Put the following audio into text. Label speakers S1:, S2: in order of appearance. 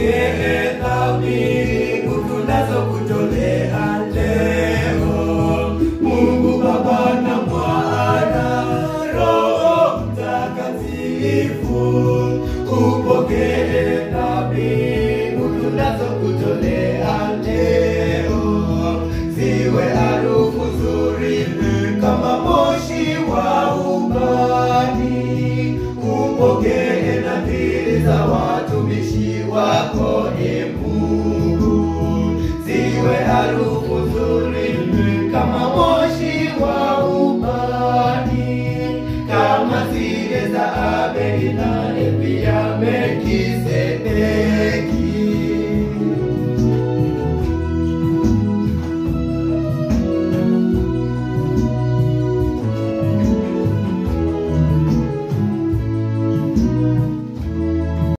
S1: Upokee dhabihu tunazokutolea leo. Mungu Baba na Mwana, Roho Mtakatifu. Upokee dhabihu tunazokutolea leo. Ziwe harufu nzuri kama moshi wa ubani. Upokee nadhiri za watumishi wako, e Mungu. Ziwe harufu nzuri kama moshi wa ubani, kama zile za Abeli na pia Melkizedeki.